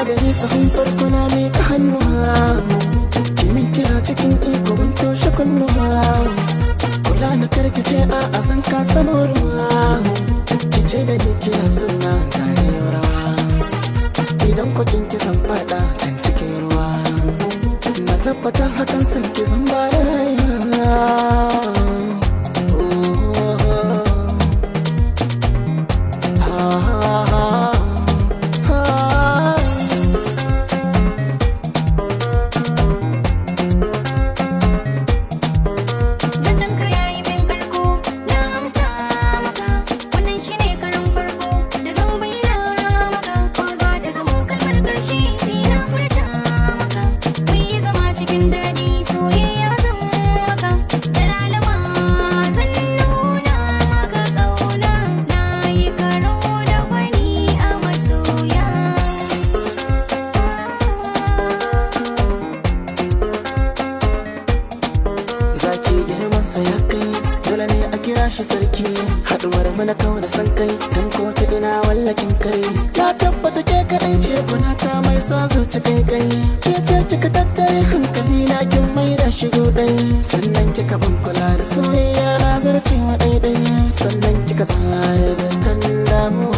Gani sahun farko na miƙa hannuwa, kimin kira cikin iko ban toshe kunnuwa. Kula na karkice a azan ka samu ruwa, kice da ni kira suna zane rawa. Idan kwakin ki zan fada can cikin ruwa, na tabbata hakan san ki zan ba da rayuwa. Zancen ka yayi min karko, na amsa maka. Wannan shine karin farko da zan bayyana maka. Ko za ta zamo kalmar ƙarshe sai na furta maka. Mun yi zama cikin daɗi, soyayya zan maka. Da lalama zan nuna maka ƙauna. Na yi karo da gwani a masoya. Zaki girman sa ya kai, dole ne a kira shi sarki. Haduwar mana kau da san kai, dan ko ta ina wallakin kai. Na tabbata ke kadai ce kuna ta mai sa zuci kai kai. Ke ce kika tattare hankali na kin mai da shi dai. Sannan kika ban kula da soyayya na zarcewa daidai. Sannan kika tsare da kan damuwa.